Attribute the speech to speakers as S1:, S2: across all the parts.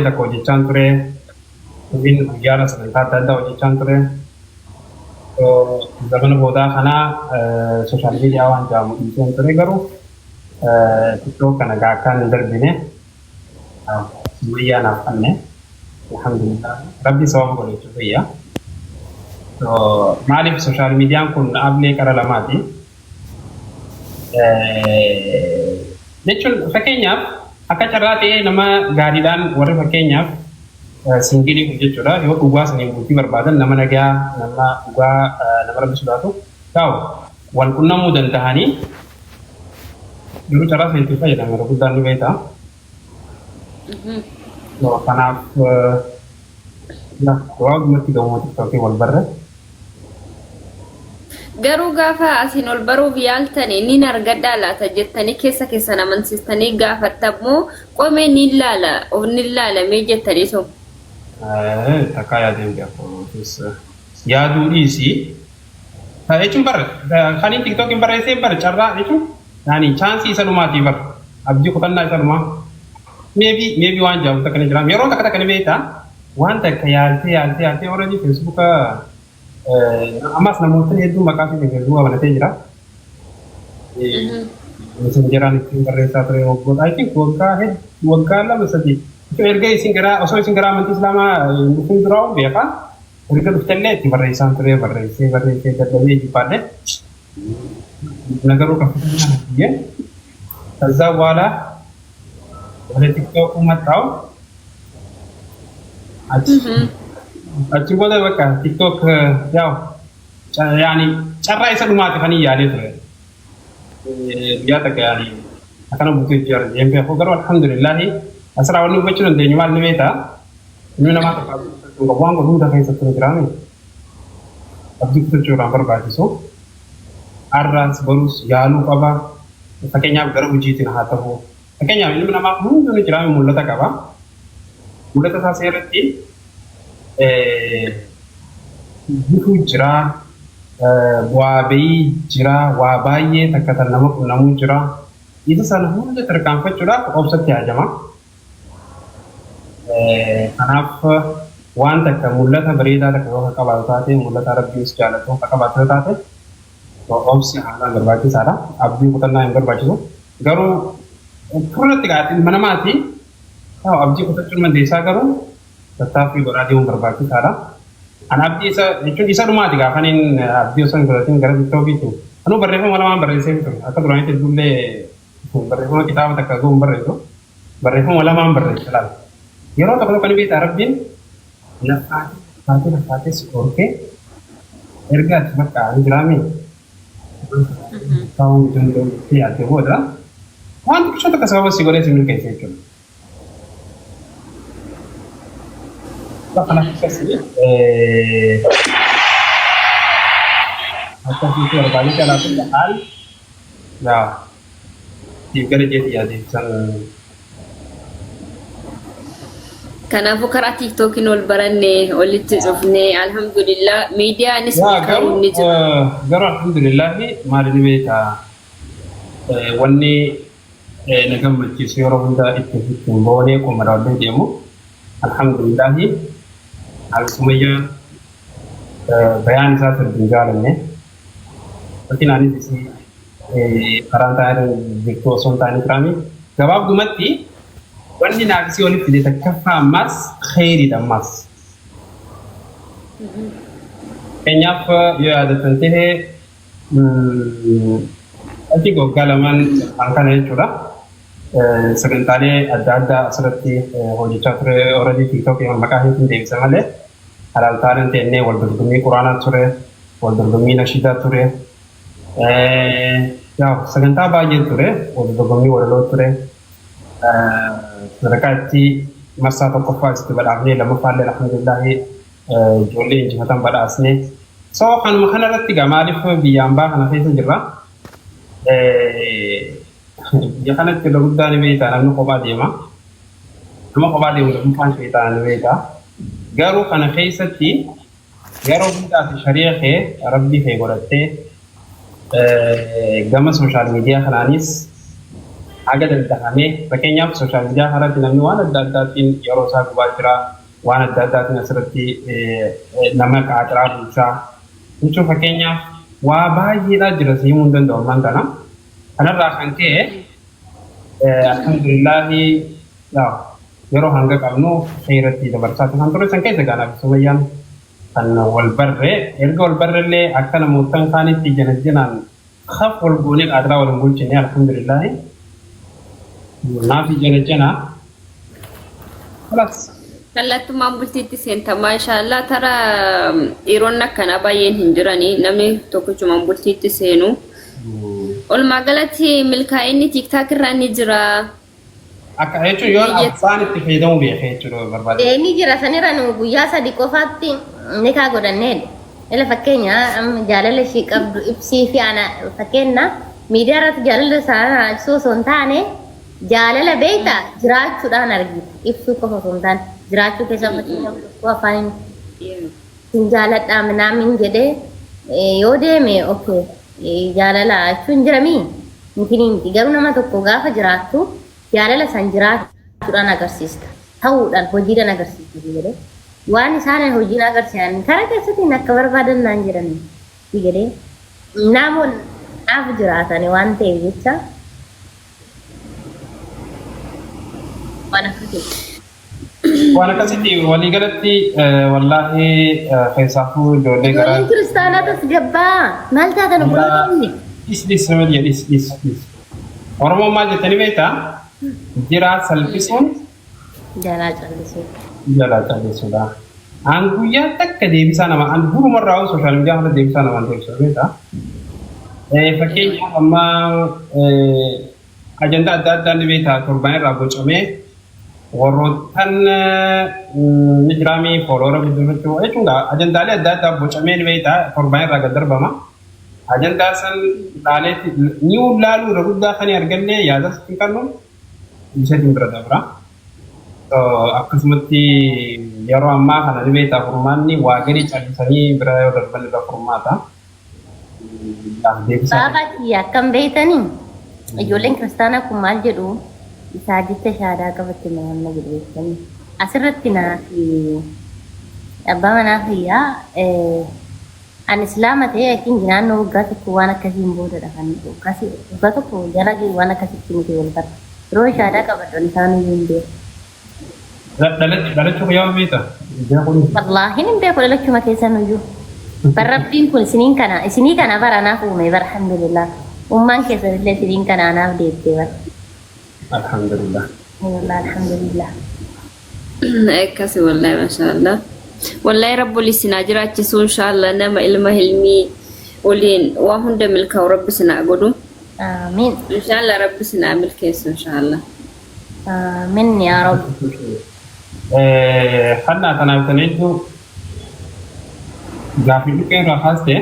S1: Takka hojjechaan ture. Hojiin guyyaadha sagantaa adda addaa hojjechaan ture. Zamana boodaa kana social media waan jedhamu dhiiseen ture, garuu TikTok kana akkaan hin darbine. Sumayyaa naaf kanne. Alhamdulillah. Rabbi sababa godhe jechuudha. Maaliif, social mediaan kun ablee qara lamaati. Jechuun fakkeenyaaf akka carraa ta'ee nama gaariidhaan warri fakkeenyaaf single kun jechuudha, yoo dhugaa saniin bultii barbaadan, nama nagaa, nama dhugaa, nama Rabbi sodaatu ta'u wal qunnamuu danda'anii, garuu carraa sanitti fayyadamu yeroo guddaan ni beekta. Kanaaf gabaabumatti gamoo TikTokii wal barre.
S2: Garuu gaafa asiin ol baruuf yaaltanii nin argadhaa laata jettanii keessa keessan amansiistanii gaafattammoo qomee ni laala of ni laalamee jettanii so.
S1: Takkaa yaadeen beeku. Yaaduu dhiisii. Jechuun bar kan inni TikTokiin barreessee bar carraa jechuun yaani chance isa dhumaatii bar abdii kutannaa isa dhumaa. Maybe waan jedhamu takka ni jira. Yeroo takka takka ni beektaa, waan takka yaaltee yaaltee yaaltee already Facebooka ammas namootni hedduun maqaa fi Facebooka banatee jira. Messengeraan ittiin barreessaa ture waggoota, I think waggaa hedduu, waggaa 2 3. Erga isin gara osoo isin gara amantii Islaamaa dhufin duraa beekaa. Erga dhuftellee itti barreessaan ture, barreessee barreessee dadhabee jibbaadhe. ነገሩ ከፍተኛ ነው ብዬ ከዛ በኋላ ወደ ቲክቶክ መጣሁ። Achi booda bakka TikTok yaw yaani carraa isa dhumaati kan yaalee ture. Guyyaa takka yaani akkana buutee jira jeen beeku, garuu alhamdulillahi asirraa wanni hubachuu dandeenyu maal ni beektaa? Ilmi namaa tokko abdii kutachuu qabu, waan godhu hunda keessatti ni jiraami. Abdii kutachuudhaan barbaachisu. Har'aas borus yaaluu qaba. Fakkeenyaaf gara hojiitiin haa ta'u. Fakkeenyaaf ilmi namaa hunduu ni jiraami, mul'ata qaba. Mul'ata isaa seeratti bifuu jira, bu'aa bayii jira, waa baay'ee takka tan nama qunnamuu jira. Isa sana hunda tarkaanfachuudhaaf obsatti haajama. Kanaaf waan takka mul'ata bareedaa takka yoo qabaatu taate, mul'ata Rabbiis jaalatu akka qabaatu yoo taate, obsi haalaan barbaachisaadha. Abdii kutannaa hin barbaachisu. Garuu furratti gaa ilma namaati. Abdii kutachuun dandeessaa, garuu tattaaffii godhaa deemuun barbaachisaadha. Ani abdii isa jechuun isa dhumaati gaafa inni abdii osoo hin kutatin gara TikTokiitti. Anuu barreeffama lamaan barreessee ture. Akka duraanitti hedduullee barreeffama kitaaba takka ga'u hin barreessu. Barreeffama lamaan barreesse laala. Yeroo tokko tokko ni beektaa, Rabbiin lafaatee lafaatee lafaatee si dhorkee erga ati bakka ni jiraame ta'uu danda'u jettee yaadde booda waan xiqqishoo takka sababa si godhee si milkeesse jechuudha. Kanaaf akkasii akkasitti barbaadee calaa kun haal yaa siif gara jeeti yaadee san.
S2: Kanaafuu karaa TikTokiin ol baranne, walitti dhufne, alhamdulillah, miidiyaanis
S1: Yaa
S2: milkaa'uun
S1: garuu
S2: ni jira.
S1: Garuu alhamdulillahi, maali ni beektaa, wanni na gammachiisu yeroo hunda itti ittiin boonee qomadaallee deemu, alhamdulillahi, ani Sumayyaan bayaan isaa sirbi hin jaalanne. Yookiin anis isii karaan taa'ee jirtu osoo hin taane tiraami. Gabaabdumatti wanni naaf isii walitti fide takkaffaa ammaas kheyriidha ammaas. Fakkeenyaaf yoo yaadatan ta'e, ati waggaa lamaan kan kana jechuudha. Sagantaalee adda addaa asirratti hojjechaa ture, already TikTok maqaa isheetiin deebisa malee, Halaal Talent jennee wal dorgommii quraanaa ture, wal dorgommii nashiidaa ture. Yaa sagantaa baay'ee ture, wal dorgommii walaloo ture. Sadarkaa itti marsaa tokkoffaa itti badhaafnee, lammaffaallee alhamdulillahi ijoollee injifatan badhaasne. So kanuma kanarratti egaa maaliif biyya ambaa kana keessa jirra. Biyya kanatti irra guddaa ni beektaa, namni kophaa deema. Nama kophaa deemu lammaffaan sheexaana ni beektaa. Garuu kana keessatti yeroo hundaati shari'a kee Rabbii kee godhattee gama social media kanaanis Haga danda'amee, fakkeenyaaf social media kanatti namni waan adda addaatiin yeroo isaa gubaa jira, waan adda addaatiin asirratti nama qaaxiraa bulchaa jechuun, fakkeenyaaf waa baay'eedhaa jira, si himuu hin danda'u ammaan kana. Kanarraa kan ka'e, alhamdulillaahi, yeroo hanga qabnu irratti dabarsaa kan ture san keessa gaanaaf Sumayyaan kan wal barre, erga wal barrellee akka namootan kaanitti jana janaan kaf wal goonee qaaxiraa wal hin bulchine, alhamdulillaahi. Naaf jana jana. Khalas.
S2: Kallattumaan bultiitti seenta, maashaallah. Tara dhiironni akkanaa baay'een hin jiranii, namni tokkichumaan bultiitti seenu. Walumaa galatti milkaa'inni TikTok irraa ni jira.
S1: Akka jechuun yoo abbaan itti fayyadamuu beekee jechuudha barbaade.
S3: Inni jira sanirra nu guyyaa 3 qofaatti nikaa godhannee. Ila fakkeenya amma jaalala ishii qabdu ibsii fi ana fakkeenya miidiyaa irratti jaalala isaa ibsuu osoo hin taane, jaalala beektaa jiraachuudhaan argita. Ibsuu qofa osoo hin taane jiraachuu keessa, fakkeenyaaf tokko afaan sin jaaladhaa minaamin jedhee yoo deeme, okay, jaalala jechuun jiramii miti miti, garuu nama tokko gaafa jiraattu jaalala san jiraachuudhaan agarsiista, ta'uudhaan hojiidhaan agarsiista jedhee, waan isaan hojiin agarsiisan karaa keessatti akka barbaadan naan jedhan jedhee, namoonni naaf jiraatan waan ta'eef jecha waan akkasii.
S1: Waan akkasitti waliigalatti, wallaahi, keessaafuu ijoollee gara.
S3: Ijoolleen kiristaanaa tasgabbaa maal taatan, obboloonni?
S1: Dhis dhis Sumayya, dhis dhis dhis. Oromoon maal jettanii beektaa? Jiraa salphisuun
S3: jalaa callisuu.
S1: Jalaa callisuudha. An guyyaa takka deebisaa nama, an durumarraa social media kana deebisaa nama deebisu beektaa? Fakkeenyaaf amma ajandaa adda addaa ni beektaa, torban irraa bocamee warroottan ni jiraamii follower guddifachuu jechuun ajandaalee adda addaa bocamee ni beektaa, torban irraa gad darbama. Ajandaa san laaleetti ni laaluu irra guddaa kan arganne yaada hin qabnu isheetiin bira dabra. Akkasumatti yeroo ammaa kana ni beektaa, furmaanni waa gadi callisanii bira yoo darban irra furmaata.
S3: Baabaa kiyya, akkam beektanii? Ijoolleen kiristaanaa kun maal jedhu, isaa jecha shaadaa qabatte maamna jedhu, beektanii. Asirratti naa fi abbaa manaa kiyyaa, ani islaama ta'ee achiin naannoo waggaa tokko waan akkasiin boodadha, kan waggaa tokko jala waan akkasitti miti wal bara. Yeroo shaadaa qabadhu isaan iyyuu hin beeku.
S1: Dhalachuu guyyaa beektaa?
S3: Wallaahi hin beeku dhalachuma keessan iyyuu. Bar Rabbiin kun isiniin kana isinii kana bara anaaf uume bar, alhamdulillah. Ummaan keessan illee isiniin kana anaaf deebite bar.
S1: Alhamdulillah.
S3: Wallah, alhamdulillah.
S2: Akkasi, wallahi, maashaallah. Wallahi Rabbul isin haa jiraachisu inshaallah, nama ilma hilmii waliin waa hunda milkaa'u Rabbi isin haa godhu.
S3: Amiin.
S2: Inshaallah Rabbi isin haa milkeessu inshaallah.
S3: Amiin yaa Rabbi.
S1: Hannaa kanaaf kan hedduu gaaffii dhukkee irraa kaaste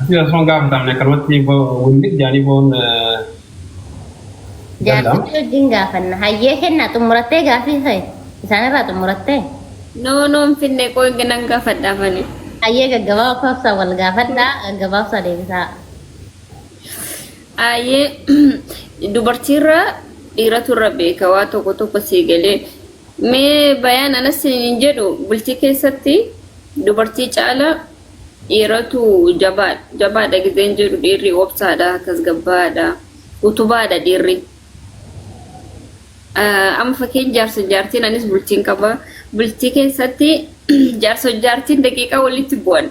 S1: asii osoo hin gaafatamne akkanumatti wulli jaanii boon danda'ama.
S3: Jaarsitti wajjin gaafanna. Hayyee, kenna xumurattee gaaffii ta'e isaanirraa xumurattee.
S2: No, no, hin finne, qoy nan gaafadhaafani.
S3: Hayyee, gaggabaabsaa wal gaafadhaa, gaggabaabsaa deebisaa.
S2: Ayyee, dubartiirra dhiiratu irra beeka waa tokko tokko sii galee. Mee bayaan anas hin jedhu, bultii keessatti dubartii caala dhiiratu jabaadha. Jabaadha gizeen jedhu, dhiirri obsaadha, tasgabbaadha, utubaadha dhiirri. Amma fakkeenya jaarsa jaartiin, anis bultiin qaba. Bultii keessatti jaarsa jaartiin daqiiqaa walitti bu'an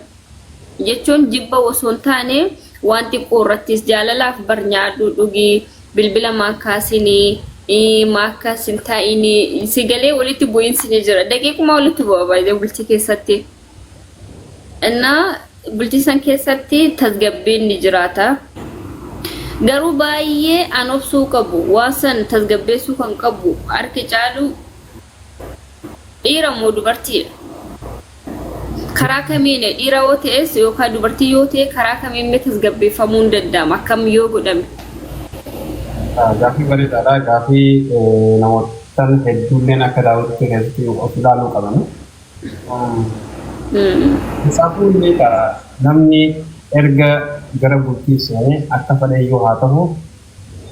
S2: jechuun jibba osoo hin taane, waan xiqqoo irrattis jaalalaaf bar nyaadhu, dhugii, bilbila maa kaasinii, maa akkas hin taa'inii, si galee walitti bu'iinsi ni jira. Daqiiquma walitti bu'a baay'ee bultii keessatti. Innaa bultii san keessatti tasgabbiin ni jiraata. Garuu baay'ee an obsuu qabu, waan san tasgabbeessuu kan qabu harki caalu dhiira moo dubartiidha? Karaa kamiin dhiira yoo ta'es yookaan dubartii yoo ta'e, karaa kamiin mee tasgabbeeffamuu hin danda'ama? Akkam yoo godhame?
S1: Gaaffii bareedaadha. Gaaffii namootaan hedduulleen akka daawwitti keessatti of ilaaluu qaban. Isaafuu illee namni erga gara bultii seenee akka fedhe iyyuu haa ta'u,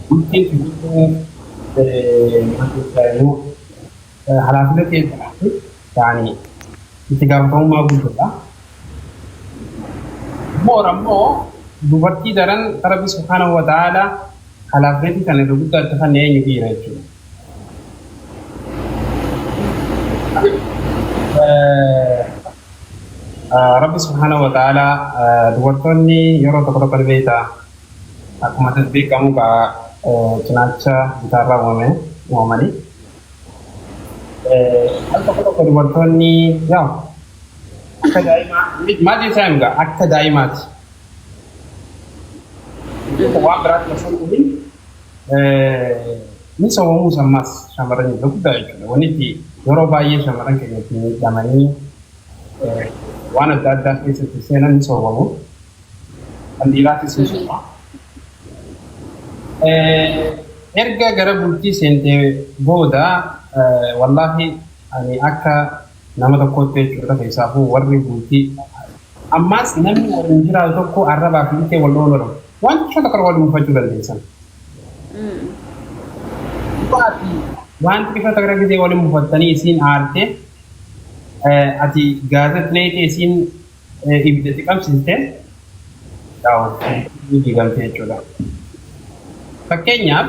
S1: Bultiin guddoo halaafina keessatti yaani itti gaafatamummaa guddaadha. Moora immoo dubartii daran Rabbi subhaanahu wa ta'ala halaafinati kana irra guddaa itti kenne eenyu dhiira jechuudha. Rabbi subhaanahu wa ta'ala dubartoonni yeroo tokko tokko ni beektaa akkuma beekamu cinaacha bitaarraa uumame uumamanii. Al tokko tokko dubartoonni yaa akka daa'imaa maal jechaa himu akka daa'imaati. Waan biraatti osoo hin dhumin ni sobamuu sammaas shamarran irra guddaa jechuudha. Wanni itti yeroo baay'ee shamarran keenya itti miidhamanii waan adda addaa keessatti seenan ni sobamu. Kan dhiiraatis ni sobama. Erga gara bultii seentee booda wallaahi ani akka nama tokkootti jechuudha keessaafuu warri bultii ammaas namni waliin jiraatu tokko arrabaa fi ilkee wal dhoowwan waan xiqqoo tokko wal muufachuu dandeessan. Waan xiqqoo tokko gisee waliin muufattanii isiin aarte ati gaazexaa leetee isiin ibiddatti qabsiiste ni diigamte jechuudha. Fakkeenyaaf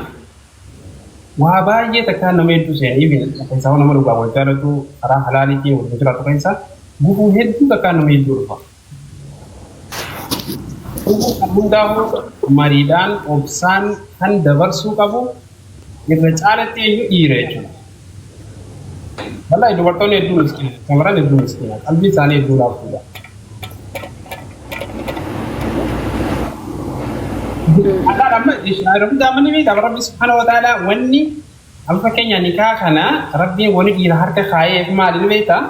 S1: waa baay'ee takkaa nama hedduu seenee keessaa nama dhugaa wal jaalatu karaa halaaliitiin waliin jiraatu keessa gufuu hedduu takkaa nama hedduu dhufa. Gufuu kan hundaafuu mariidhaan obsaan kan dabarsuu qabu irra caalatti eenyu dhiira jechuudha. Wallahi dubartoonni hedduu miskiina, shamarran hedduu miskiina, qalbii isaanii hedduu laaftuudha. Allah amma rabbi amma ni beekama Rabbi subhaanahu wa ta'ala wanni amma fakkeenya nikaa kana Rabbiin wani dhiira harka kaa'eef maali ni beektaa?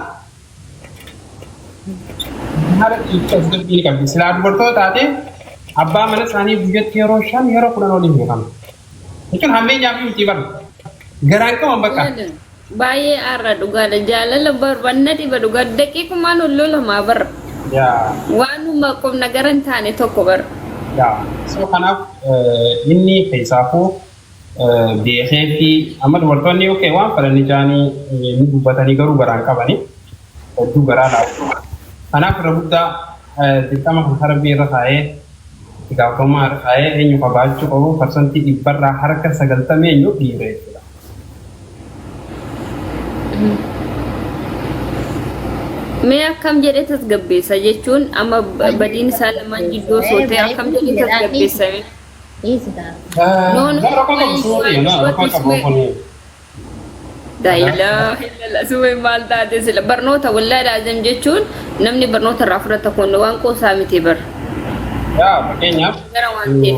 S1: Haala dhiirri tasgabbii ni qabdi. Silaa dubartoota taate abbaa mana isaanii guyyatti yeroo 5 yeroo 10 waliin beekama. Jechuun hammeenyaa fi miti bara. Garaan qaban bakka.
S2: Baay'ee aarra dhugaadha. Jaalala barbaanna dhiba dhugaa daqiiqumaan ol lolamaa bara.
S1: Yaa.
S2: Waanuma qubna gara hin taane tokko bara.
S1: Yaa. So kanaaf inni keessaafuu beekee fi amma dubartoonni okay waan fedhan ijaanii ni dubbatanii garuu garaan qabanii hedduu garaa laafu. Kanaaf irra guddaa dirqama kan Rabbii irra kaa'ee itti gaafatamummaa irra kaa'ee eenyu qabaachuu qabu 90% eenyu dhiira jechuudha.
S2: Mee akkam jedhee tasgabbeessa jechuun amma badiin isaa lamaan jidduu osoo ta'e akkam jedhee tasgabbeessa?
S3: Dhiisi ta'a.
S2: No, no,
S1: Rakkoo qabu suuqii rakkoo qabu kun.
S2: Laa ilaaha illallah sumee maal taate sila barnoota wallaahi laazim jechuun namni barnoota irraa fudhata kun waan qoosaa miti bar.
S1: Yaa fakkeenyaaf
S2: Gara waan ta'eef.